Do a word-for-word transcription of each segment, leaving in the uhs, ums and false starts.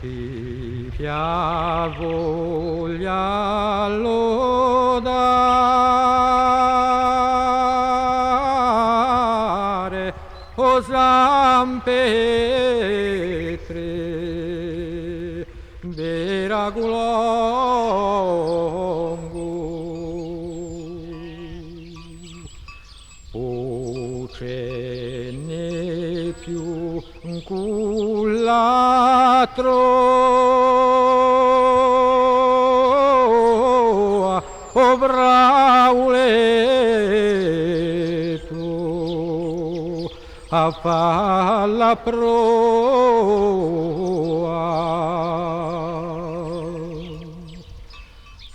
Ti piace voglia lodare, o San Petru, vera culongu. Ùn ci n'hè più quell'altru, o bravu lettu, à fà la prova.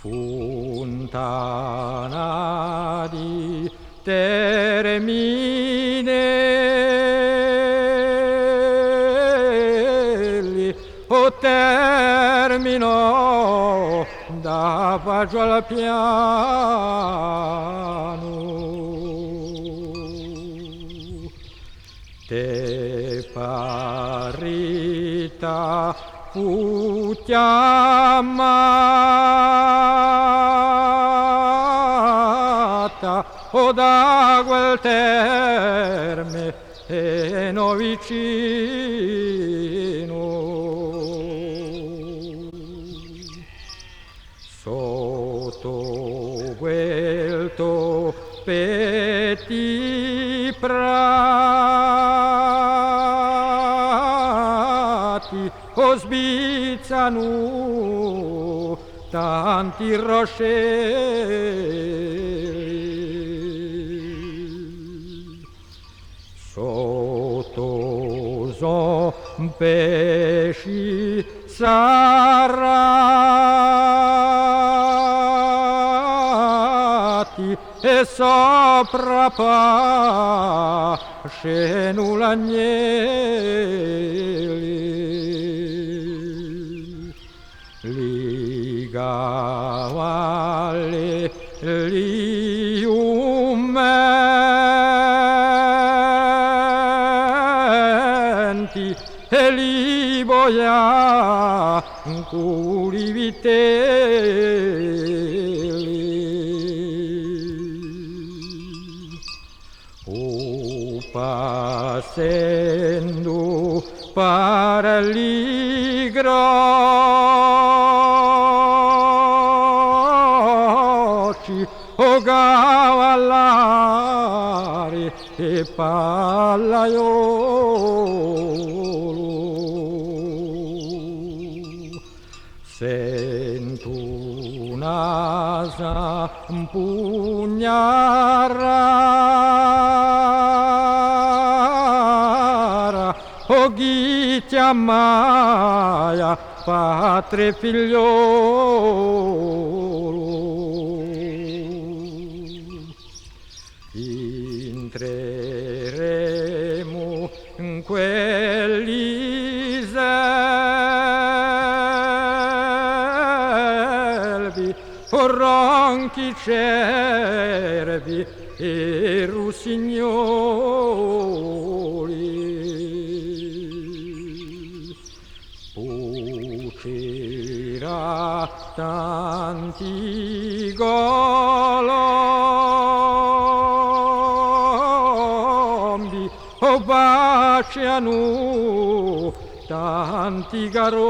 Funtana di Terminelli, o Terminu da Pacialpianu. Te parita fu chjamata, o da quel Terminu vicinu. Sottu quel to petti prati, o sbizzanu tanti ruscelli. Sottu sò pesci sarrati è sopra pascenu l'agnelli. Li cavalli, li ghjumenti è li boianculi vitelli. O passendu par li croci, o cavallari è pallaiolu. Sentu una sampugnarara, o chì chjamaia patre figliolu. Intreremu in quelli selvi, o ronchi cervi è russignoli. Pucirà tanti colombi, o bacianu tanti caroli.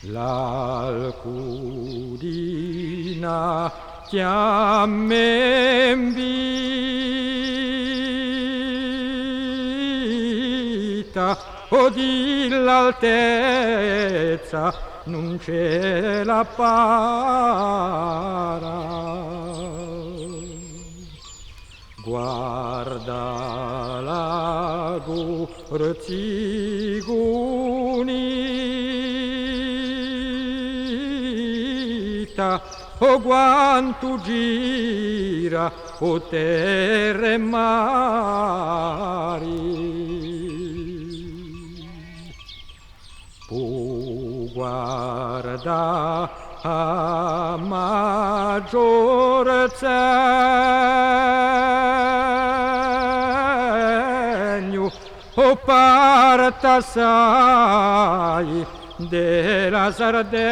L'alcudina chjama invita, o di l'altezza ùn ci hè la para. Guarda la Corsica unita, o quantu gira, o terra è mari. Pò guardà a maggior O parte assai di la Sardegna.